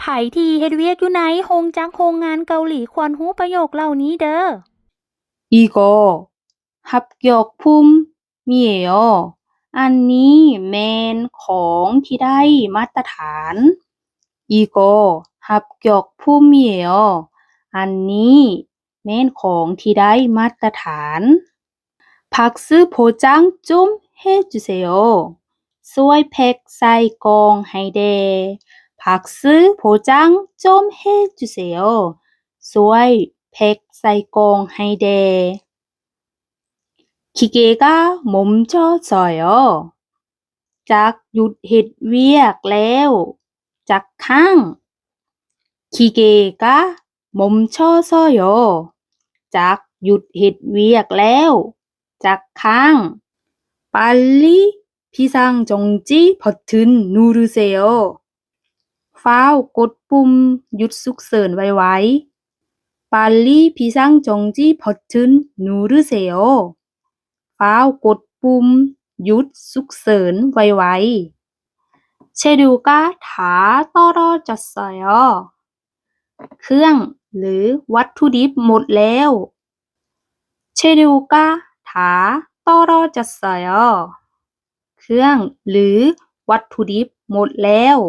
ໃຜທີ່ເຮັດວຽກຢູ່ໃນໂຮງຈັກໂຮງງານເກົາຫຼີຄວນຮູ້ປະໂຫຍກເຫຼົ່ານີ້ເດີ້. 이거 합격품이에요. ອັນນີ້ແມ່ນຂອງທີ່ໄດ້ມາດຕະຖານ. 이거 합격품이에요. ອັນນີ້ ແມ່ນຂອງທີ່ໄດ້ມາດຕະຖານ. 박스 포장 좀 해주세요. ຊ່ວຍແພັກໃສ່ກ່ອງໃຫ້ແດ່. 박스 포장 좀 해주세요. ຊ່ວຍແພັກໃສ່ກ່ອງໃຫ້ແດ່. 기계가 멈춰서요. ຈັກຢຸດເຮັດວຽກແລ້ວຈັກຄັ້ງ. 기계가 멈춰서요. ຈັກຢຸດເຮັດວຽກແລ້ວຈັກຄັ້ງ. 빨리 비상정지 버튼 누르세요. ຟ້າວກົດປຸ່ມຢຸດສຸກເສີນໄວໆ. 빨리 비상정지 버튼 누르세요. ຟ້າວກົດປຸ່ມຢຸດສຸກເສີນໄວໆ. 재료가 다 떨어졌어요. ເຄື່ອງ ຫຼື ວັດຖຸດິບໝົດແລ້ວ. 재료가 다 떨어졌어요. ເຄື່ອງ ຫຼື ວັດຖຸດິບໝົດແລ້ວ.